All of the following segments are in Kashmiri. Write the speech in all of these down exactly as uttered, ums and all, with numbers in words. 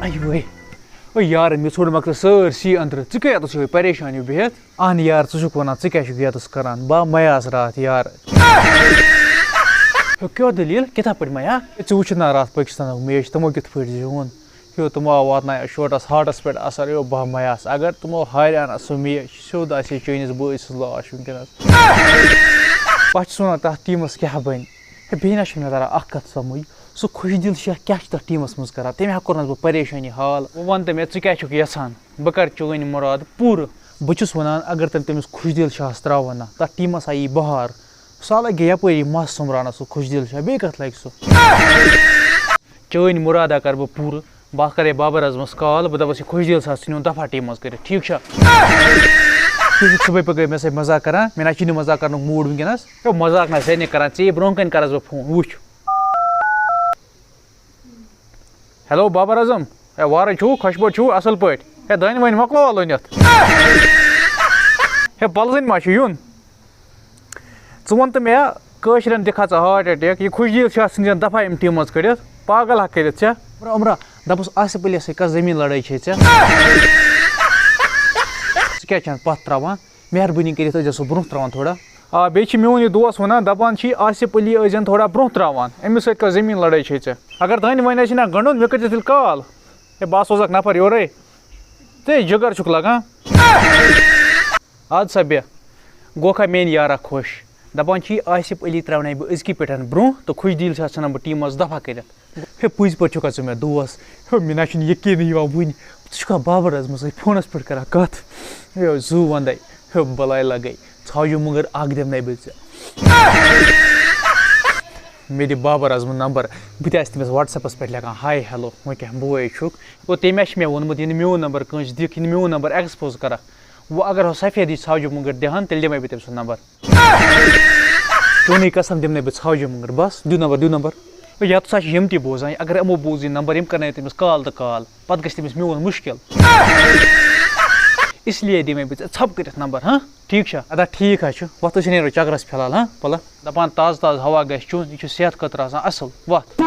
اے وے، او یار، مےٚ ژھوٚٹ مۄکلہِ سٲرسٕے أنٛدرٕ۔ ژٕ کیٛاہ یَتَس یِہوٚے پریشان ہیوٗ بِہِتھ؟ اہن یار، ژٕ چھُکھ وَنان، ژٕ کیٛاہ چھُکھ یَتَس کَران؟ بہٕ آو مَیاس راتھ یار۔ ہیو، کیٛاہ دٔلیٖل؟ کِتھا پٲٹھۍ مَیا؟ ہے، ژٕ وٕچھِتھ نا راتھ پٲکِستانُک میچ، تِمو کِتھ پٲٹھۍ زیوٗن؟ ہیو، تِمو آو واتنایو شوٹَس ہارٹَس پٮ۪ٹھ اَثر۔ ہیو، بہٕ آو مَیاس۔ اگر تِمو ہاریٛاو نا سُہ میچ، سیوٚد آسہِ ہے چٲنِس بٲے سٕنٛز لاش وٕنکیٚنَس۔ پَتہٕ چھُس وَنان، تَتھ ٹیٖمَس کیٛاہ بَنہِ؟ ہے، بیٚیہِ نہ چھُنہٕ مےٚ تَران اَکھ کَتھ سَمٕجھ، سُہ خۄش دِل شاہ کیٛاہ چھُ تَتھ ٹیٖمَس منٛز کَران؟ تٔمۍ ہا کوٚرنَس بہٕ پریشٲنی حال۔ وۄنۍ وَن تہٕ مےٚ، ژٕ کیٛاہ چھُکھ یَژھان؟ بہٕ کَرٕ چٲنۍ مُراد پوٗرٕ۔ بہٕ چھُس وَنان، اگر تٔمۍ تٔمِس خۄش دِل شاہَس ترٛاوَن نہ، تَتھ ٹیٖمَس آیی بہار۔ سُہ ہا لَگہِ یَپٲری مَس سوٚمبراونَس سُہ خۄش دِل شاہ، بیٚیہِ کَتھ لَگہِ سُہ؟ چٲنۍ مُراد ہا کَرٕ بہٕ پوٗرٕ۔ بہٕ ہا کَرے بابر اعظمَس کال، بہٕ دَپَس، یہِ خۄش دِل سا ژھٕنِوُن دفعہ ٹیٖم منٛز کٔرِتھ، ٹھیٖک چھا؟ تُہۍ چھِو صُبحٲے پَگہٲے مےٚ سۭتۍ مزاق کَران، مےٚ نہ چھُنہٕ مزاق کَرنُک موٗڈ وٕنکیٚنَس۔ ہے، مزاق نہ سا نہٕ کَران، ژےٚ یہِ برونٛہہ کَنہِ کَرَس بہٕ فون، وٕچھ۔ ہیلو بابر اعظم، ہے، وارٕ چھُو، خۄش پٲٹھۍ چھُو، اَصٕل پٲٹھۍ؟ ہے، دانہِ وانہِ مۄکلوا لوٗنِتھ؟ ہے، پَلزٕنۍ ما چھُ یُن؟ ژٕ وَن تہٕ مےٚ، کٲشرٮ۪ن دِکھا ژٕ ہارٹ اٹیک؟ یہِ خۄش دِل چھا ژھٕنجن دفعہ یِم ٹیٖم منٛز کٔڑِتھ؟ پاگل ہا کٔرِتھ ژےٚ؟ عمرا، عمرا، دَپُس آصف علی یَس سۭتۍ کَس زٔمیٖن لڑٲے چھے ژےٚ؟ ژٕ کیٛازِ چھَنہٕ پَتھ ترٛاوان؟ مہربٲنی کٔرِتھ ٲسۍزٮ۪س سُہ برٛونٛہہ ترٛاوان تھوڑا۔ آ، بیٚیہِ چھِ میون یہِ دوس وَنان، دَپان چھِ آصف علی ٲسۍزٮ۪ن تھوڑا برٛونٛہہ ترٛاوان، أمِس سۭتۍ کَس زٔمیٖن لڑٲے چھے ژےٚ؟ اگر دانہِ وانہِ آسی نہ گنٛڈُن، مےٚ کٔرۍزِ تیٚلہِ کال۔ ہے، بہٕ ہا سوزَکھ نفر یورَے۔ ژےٚ جِگر چھُکھ لگان۔ اَدٕ سا بیٚہہ۔ گوکھا میٛٲنۍ یارا خۄش؟ دَپان چھِ، آصف علی ترٛاونَے بہٕ أزکی پٮ۪ٹھ برٛونٛہہ تہٕ خۄش دِل چھِ آسان بہٕ ٹیٖمَس دفع کٔرِتھ۔ ہے، پٔزۍ پٲٹھۍ چھُکھا ژٕ مےٚ دوس؟ ہے، مےٚ نہ چھُنہٕ یقیٖنٕے یِوان وٕنہِ۔ ژٕ چھُکھا بابر اعظمَس سۭتۍ فونَس پٮ۪ٹھ کران کَتھ؟ ہے، زُو وَندَے۔ ہے، بَلاے لَگَے۔ ژھاوجہِ مۄنٛگٕر اَکھ دِمنَے بہٕ ژےٚ۔ مےٚ دِ بابر اعظمُن نمبر۔ بہٕ تہِ آسہٕ تٔمِس WhatsApp-س پٮ۪ٹھ لیکھان، "ہاے، ہیلو، وۄنۍ کیٛاہ بوے چھُکھ؟" گوٚو، تٔمۍ ہا چھِ مےٚ ووٚنمُت، یہِ نہٕ میون نمبر کٲنٛسہِ دِکھ، یہِ نہٕ میون نمبر expose کَرَکھ۔ وۄنۍ اگر ہُہ سفیدی ژھاوجہِ مۄنٛگٕر دِہَن، تیٚلہِ دِمَے بہٕ تٔمۍ سُنٛد نمبر۔ چونُے قسم دِمنَے بہٕ ژھاوجہِ مۄنٛگٕر، بس، دِ نمبر، دِ نمبر۔ ہے، یَتَس ہا چھِ یِم تہِ بوزان، اگر یِمو بوٗز یہِ نمبر، یِم کَرنَے تٔمِس کال تہٕ کال، پَتہٕ گژھِ تٔمِس میون مُشکِل۔ اس لیے دِمَے بہٕ ژےٚ ژھۄپہٕ کٔرِتھ نمبر، ہاں؟ ٹھیٖک چھا؟ ادا ٹھیٖک حظ چھُ۔ وۄتھ أسۍ نیرو چکرس فی الحال، ہاں؟ پلہ۔ دپان تازٕ تازٕ ہوا گژھِ چیوٚن، یہِ چھُ صحت خٲطرٕ آسان اصٕل۔ وۄتھ۔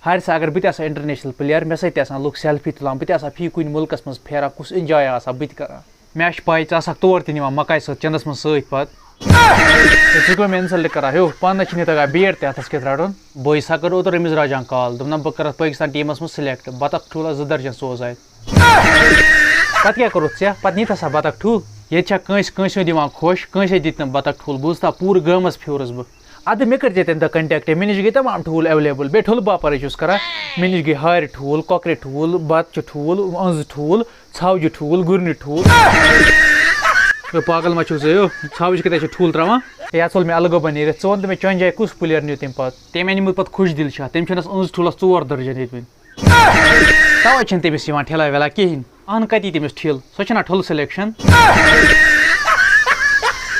ہارِ سا، اگر بہٕ تہِ آسہٕ ہا international player، مےٚ سۭتۍ تہِ آسان لُکھ selfie تُلان، بہٕ تہِ آسہٕ ہا فی کُنہِ مُلکس منٛز پھیران، کُس enjoy آسہٕ ہا بہٕ تہِ کران۔ مےٚ چھِ پَے، ژٕ آسَکھ تور تہِ نِوان مَکایہِ سۭتۍ چَندَس منٛز سۭتۍ پَتہٕ۔ ہے، ژٕ کیٛاہ مےٚ insult کران؟ ہیو، پانَس چھِنہٕ تَگان bat تہِ اَتھَس کیُتھ رَٹُن۔ بہٕ سا کٔر اوترٕ رٔمِز راجان call، دوٚپنَم، بہٕ کَرَتھ پٲکِستان ٹیٖمَس منٛز select، بَطَخ ٹھوٗلَس زٕ درجن سوز اَتہِ۔ پَتہٕ کیٛاہ کوٚرُتھ ژےٚ؟ پَتہٕ نیٖتھا سا بَطَخ ٹھوٗل؟ ییٚتہِ چھا کٲنٛسہِ، کٲنٛسہِ ہُنٛد یِوان خۄش؟ کٲنٛسے دیُت نہٕ بَطَخ ٹھوٗل۔ بوٗزتھا، پوٗرٕ گامَس پھیوٗرُس بہٕ۔ اَدٕ مےٚ کٔرۍ زِ تَمہِ دۄہ contact، مےٚ نِش گٔے تمام ٹھوٗل available، بیٚیہِ ٹھوٗلہٕ باپارٕے چھُس کران۔ مےٚ نِش گٔے ہارِ ٹھوٗل، کۄکرِ ٹھوٗل، بۄتچہِ ٹھوٗل، أنٛزٕ ٹھوٗل، ژھاوجہِ ٹھوٗل، گُرنہِ ٹھوٗل۔ ہے پاگل ما چھُکھ ژٕ؟ ہے، ژھاوجہِ کَتہِ چھِ ٹھوٗل ترٛاوان؟ ہے، اَتھ ژوٚل مےٚ الگٲبہ نیٖرِتھ۔ ژٕ وَن تہٕ مےٚ، چانہِ جایہِ کُس player نیوٗ تَمہِ پَتہٕ؟ تٔمۍ اَنہِ مےٚ پَتہٕ خۄش دِل شاہ۔ تٔمۍ چھُنَس أنٛزٕ ٹھوٗلَس ژور درجن دِتمٕتۍ۔ تَوَے چھِنہٕ تٔمِس یِوان ٹھیلا ویلا کِہیٖنۍ۔ اہن کَتہِ یی تٔمِس ٹھِل؟ سۄ چھَنا ٹھُل selection؟